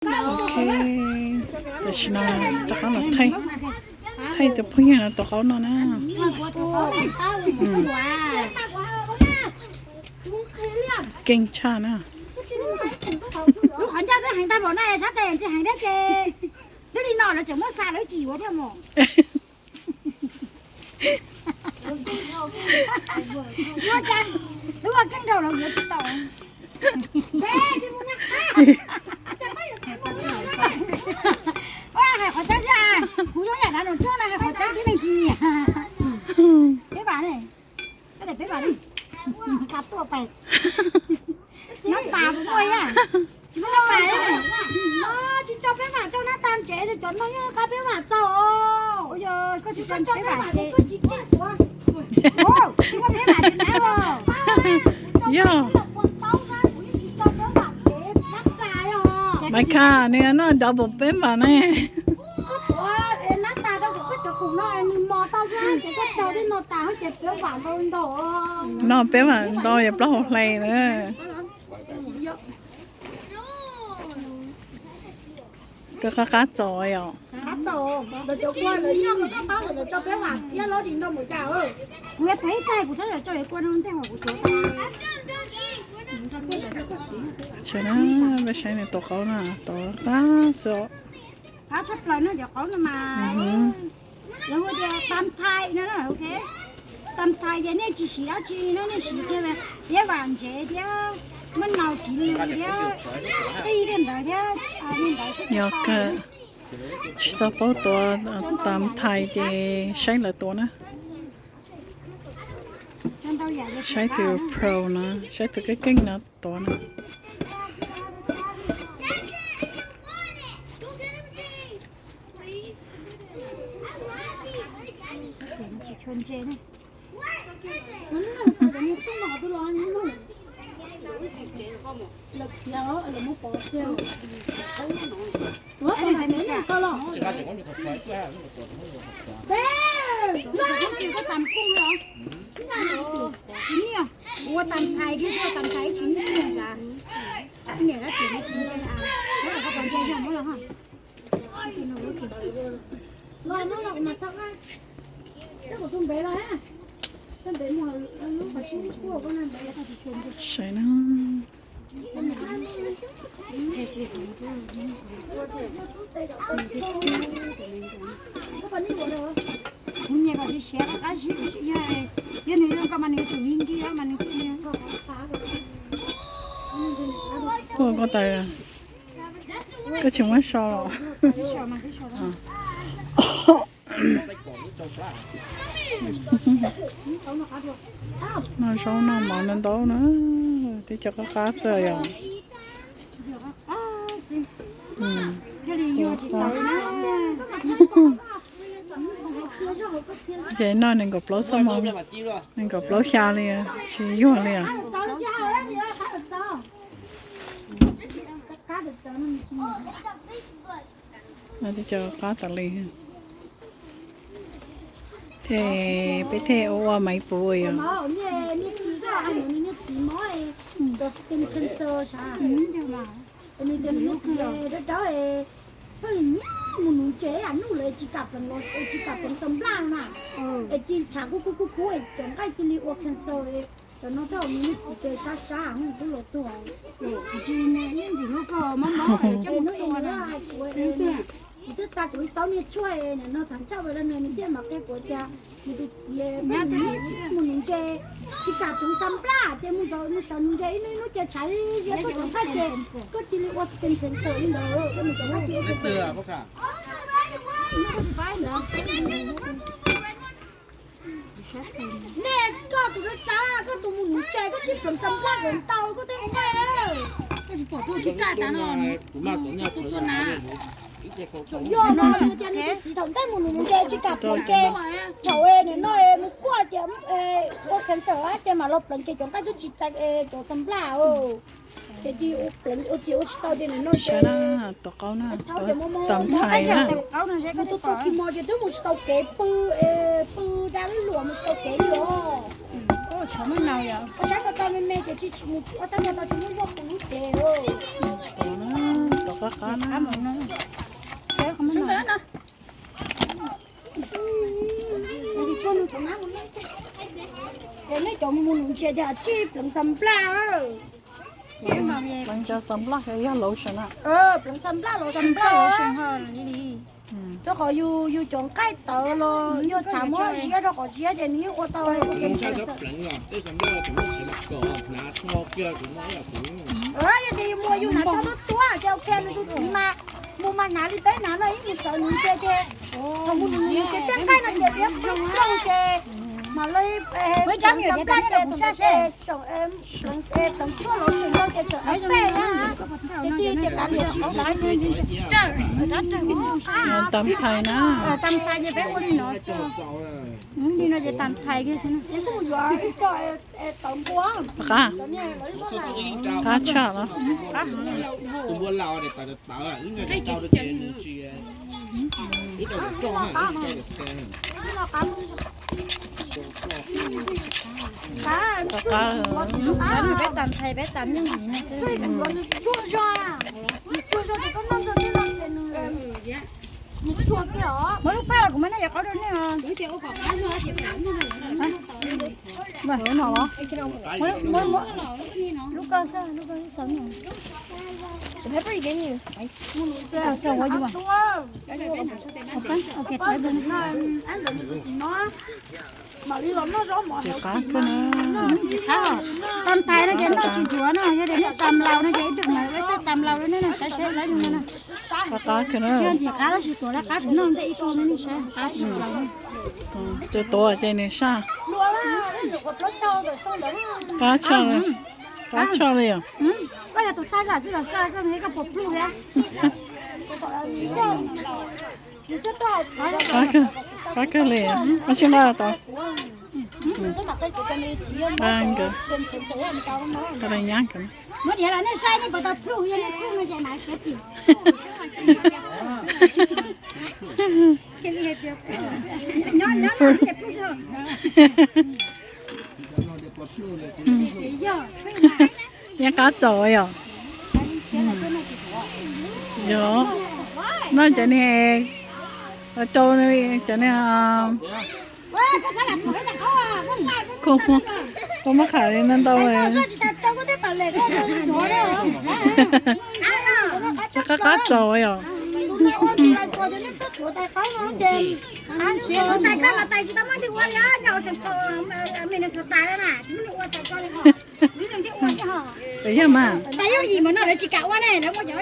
Ok, tam sim no rov qab los thaij, thaij tus phooj ywg no tus qaub no na. Keej tshaj na. Lub qhov ncauj twb heev tag npaum no sab tes tsis heev thiab ces twb li no lawv tseem muab xa lawv tsis yuav thiab mus. Tsis ua cas, twb ua keej rau lawv yuav tsis tau. Hais qhov tseeb xwb, kuv zoo yam nav nus rooj na, hais qhov tseeb tib neeg tsis nyiam. Peb vam ne, peb vam, nab tas tuaj pais, nab tas kuv muaj ib yam, tsis muaj nab tas li. Tsis tso peb vam rau nab tas ntsev, cov no yeej qab peb vam txaus. Koj tsis tso peb vam ces koj tsis tij kuv. Tsis muaj peb vam tsis nab os. Yog. Maiv Kha nws noj double peb vam ne. Koj tuav nab tas rau kuv, koj cov khoom no nws mos tau xwb ces koj tso tej no tas ces peb vam ntau ntau. No peb vam ntau yog plaub hau hlais na. Koj qab qab txaus yom. Qab txaus, lawv cov kua lawv nyob koj paub lawm, lawv tso peb vam thiab loj di ntau mus cas. Kuv yuav tuav ib tag kuv txhob yam tso kua rau ntej hos kuv tuav. Tsev na, peb saib nws tus qaub na, tus qab xwb. Qab tshaj plaws no cov qaub no mas. Lawv hu tias tam thais no, ok. Tam thais ces nej tsis siv dab tsi no, nej siv kiag peb vam ntsev thiab, muab nau txiv lws thiab, qij tej ntawd thiab, li ntawd xwb. Yog kawg, tsis tau paub tuav tam thais ces saib lawv tuav na. Saib tus pro no, saib tus keej keej no tuav na. Ua tam thais thiab, ua tam thais ib tsis nyiam sav. Niam dab tsis nyiam, koj pom ntse yog muab los ho. Los no los kuv mam tau, koj kuv tus npev los, koj npev mus lub qhov sib kuaj koj na npev. Saib na. Kuv nyiam kom siav siav qab zib, yog nws zoo koj mas nws yuav tsum li nkij mas nws kuj li. Kuaj koj tas, koj tsis muab so los. Noj zaub noj mov ntau ntau na, tib co qab qab xwb yom. Ces noj nees nkaum plaub xuab moos, nees nkaum plaub xya li, tsis yuag li os. Tib co qab tas li. Thiab peb thiaj ua ua maiv puv yom. Mus nuv ntses, nws tias nws niag txiv dawb dawb, pheej nyiam mus nuv ntses, nuj lawm tsis kam pleev, tsis kam pleev tau nplaj na. Es cia li tshav kub kub kub kub es cov nqaij cia li ua cancer. Cov no thaum nws niag txiv ces sab sab, hnub twb los tuag. Ntxim hlub koj, mob mob coj mus tua na. Kuv twb xa kuv ib taub niag tshuaj, nim no thav ntsaj ua li no nws thiaj mam qhia kuv tias nws tus txiv mus nuv ntses, tsis kam pleev tau nplaj ces mus, mus saum nuv ntses ib hnub ib hnub ces tshav ziab tuaj cov nqaij ces koj cia li ua cancer li ntawd, koj mus cov nqaij ces ua cancer. Nej koj tus dab tsi, koj tus mus nuv ntses koj tsis pleev tau nplaj kom ntau koj tej nqaij. Koj tsis pom tuaj tsis kaj tas no. Yog no nws tias nws tus txiv thaum ntej mus nuv ntses tsis kam pleev ces thaum nim no mus kuaj tias ua cancer ces mam los pleev ces cov nqaij twb tsis txais cov tau nplaj. Ces cia ua pleev ua tsis ua tsis tau ces nim no ces tus qaub na, tam thais na, mus tua txoj kis mos ces twb mus tsis tau kev pw, pw dab luam mus tsis tau kev li os. Ua tshav ko tau me me ces tsis mus ua txoj kis tau tsis muaj zog pw lub tsev. Qab qab na. Ces nej cov mus nus ntsia tias tsib pleev xa nplaj. Pleev xa nplaj yog lotion na. Pleev xa nplaj los xa nplaj. Rau qhov yus cov nqaij tawv los yog tshav muab ziab rau qhov ziab ces nws yeej ua tau. Yog tias yus muaj yus hnav tsho tuab tuab ces ua ke nws tus txiv mas mus mas hnav li peb hnav no ib mus sawv nws cia ces thaum mus nws ces tej nqaij no ces peb plooj ces mam li pleev xa nplaj ces tus ces pleev tshuaj los tseem ntau ces tseem ua pej na. Ces tij ces kav liam tsis tas. Tam thais na. Li no ces tam thais kiag xwb. Qab, qab tshaj los. Qab, peb tam thais peb tam nyooj xwb. Muab lub paj los kuv muab nej yuav qab rau nej os. Lub koj xwb, lub koj xwb txaus. Tsis qab kawg na. Tam thais no ces noj tsis ncuav na, yog tias nej tam laus no ces ib tug mas ua tej tam laus no nej saib saib lawv no na. Qab qab kawg na. Tsis qab tab sis tuav lawv qab kuv noj ntej ib tug no nej saib qab tsis laus. Tus tuav ces nws saj. Qab tshaj, qab tshaj li os. Koj yog tus tag zam tsis los saj koj nws koj puas pluj thiab. Qab kawg li, koj sib nqa tau. Nqa nkawd, tau nyab nkawd. Muab niam los nej saib nej puas tau pluj, yog nej pluj no ces mas khiav tim. Nyob nyob no ces pluj. Yeej qab txaus yom. Yog, noj cov niag, rau cov niag, koj muab kham li no ntau. Qab qab txaus yom. Yog mas. Tais yob yim mas no lawv tsis kam ua ne, lawv muaj cov.